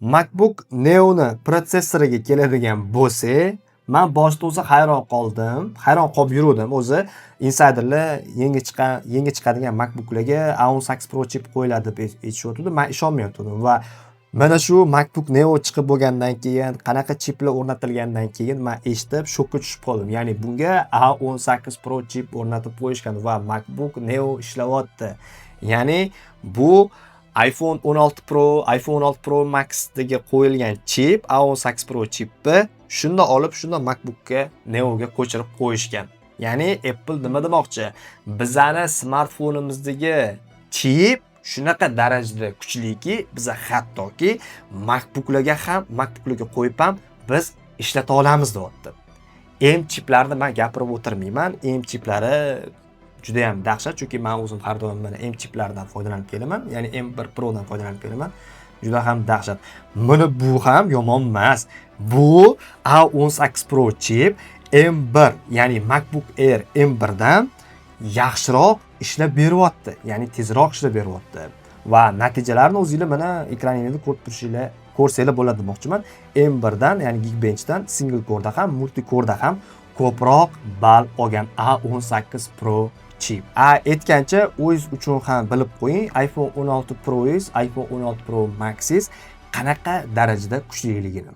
MacBook Neo'ni protsessoriga keladigan bo'lsak, man boshida o'zi hayron qoldim. Hayron qolib yuruvdim o'zi. Insiderlar yangi chiqqan, yangi chiqadigan MacBooklarga A18 Pro chip qo'yiladi deb aytishyotgandi. Man ishonmayotgandim va mana shu MacBook Neo chiqib bo'lgandan keyin, qanaqa chiplar o'rnatilgandan keyin man eshitib shokka tushib qoldim. Ya'ni bunga A18 Pro chip o'rnatib qo'yishgan va MacBook Neo ishlayapti. Ya'ni bu iPhone 16 Pro, iPhone 16 Pro Maxdagi qo'yilgan chip, A18 Pro chipni shunda olib, shunda MacBookga Neoga ko'chirib qo'yishgan. Ya'ni Apple nima demoqchi? Bizani smartfonimizdagi chip shunaqa darajada kuchliki, biza hattoki MacBooklarga ham, MacBooklarga qo'yib ham biz ishlata olamiz deyapti. M chiplarni man gapirib o'tirmayman. M chiplari juda ham dahshat, chunki man o'zim har doim mana M chiplardan foydalanib kelaman, ya'ni M1 Prodan foydalanib kelaman. Juda ham dahshat. Mana bu ham yomon emas. Bu A18 Pro chip M1, ya'ni MacBook Air M1 dan yaxshiroq ishlab beryapti, ya'ni tezroq ishlab beryapti. Va natijalarni o'zinglar mana ekraningizda ko'rib turishinglar, ko'rsanglar bo'ladi demoqchiman. M1 dan, ya'ni Geekbenchdan single core'da ham, multi core'da ham ko'proq ball olgan A18 Pro chip. A aytgancha, o'zingiz uchun ham bilib qo'ying, iPhone 16 Pro'ingiz, iPhone 16 Pro Max'ingiz qanaqa darajada kuchliligini.